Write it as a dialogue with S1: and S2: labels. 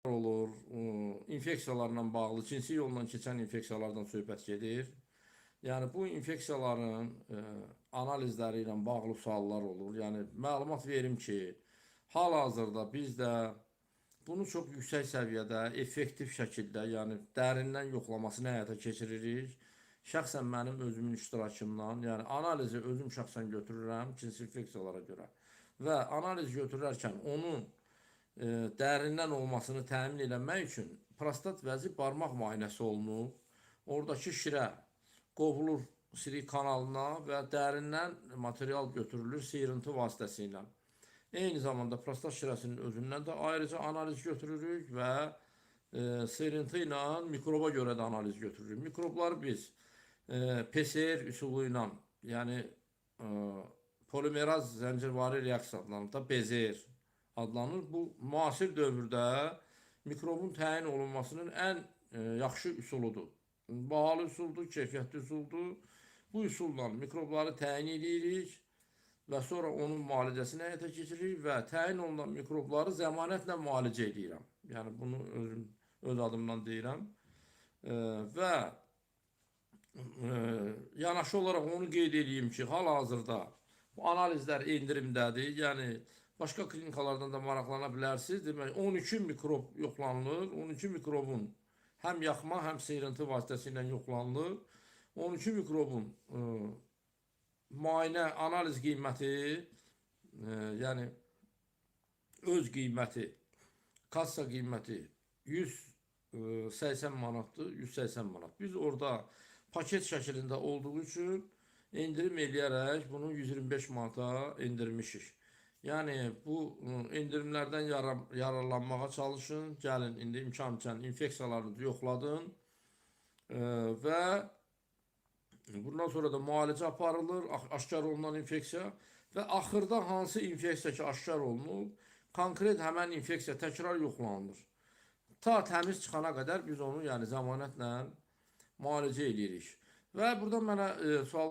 S1: Olur, infeksiyalarla bağlı, cinsi yolla keçən infeksiyalardan söhbət gedir. Yəni bu infeksiyaların analizləri ilə bağlı suallar olur. Yəni məlumat verim ki, hal-hazırda bizdə bunu çox yüksək səviyyədə, effektiv şəkildə, yəni dərindən yoxlamasını həyata keçiririk. Şəxsən mənim özümün iştirakımdan, yəni analizi özüm şəxsən götürürəm cinsi infeksiyalara görə və analiz götürərkən onun dərindən olmasını təmin eləmək üçün prostat vəzi barmaq müayinəsi olunub. Oradakı şirə qovulur silik kanalına və dərindən material götürülür sıyırıntı vasitəsilə. Eyni zamanda prostat şirəsinin özündən də ayrıca analiz götürürük və sıyırıntı ilə mikroba görə də analiz götürürük. Mikrobları biz PCR üsulu ilə, yəni polimeraz zəncirvari reaksiya adlanır da, PCR adlanır. Bu müasir dövrdə mikrobun təyin olunmasının ən yaxşı üsuludur. Bahalı üsuldur, keyfiyyətli üsuldur. Bu üsulla mikrobları təyin edirik və sonra onun müalicəsini həyata keçiririk və təyin olunan mikrobları zəmanətlə müalicə edirəm. Yəni bunu özüm öz adımdan deyirəm. Və yanaşı olaraq onu qeyd edeyim ki, hal-hazırda bu analizlər endirimdədir. Yəni başqa klinikalardan da maraqlana bilərsiniz. Demək 12 mikrob yoxlanılır. 12 mikrobun həm yaxma, həm sıyırıntı vasitəsilə yoxlanılır. 12 mikrobun müayinə analiz qiyməti, yəni öz qiyməti, kassa qiyməti 180 manatdır, 180 manat. Biz orada paket şəklində olduğu üçün endirim eləyərək bunu 125 manata endirmişik. Yəni bu endirimlərdən yararlanmağa çalışın. Gəlin indi imkan ikən infeksiyalarınızı yoxladın. Və bundan sonra da müalicə aparılır, aşkar olunan infeksiya və axırda hansı infeksiya ki aşkar olunub, konkret həmən infeksiya təkrar yoxlanılır. Ta təmiz çıxana qədər biz onu yəni zəmanətlə müalicə eləyirik. Və burada mənə sual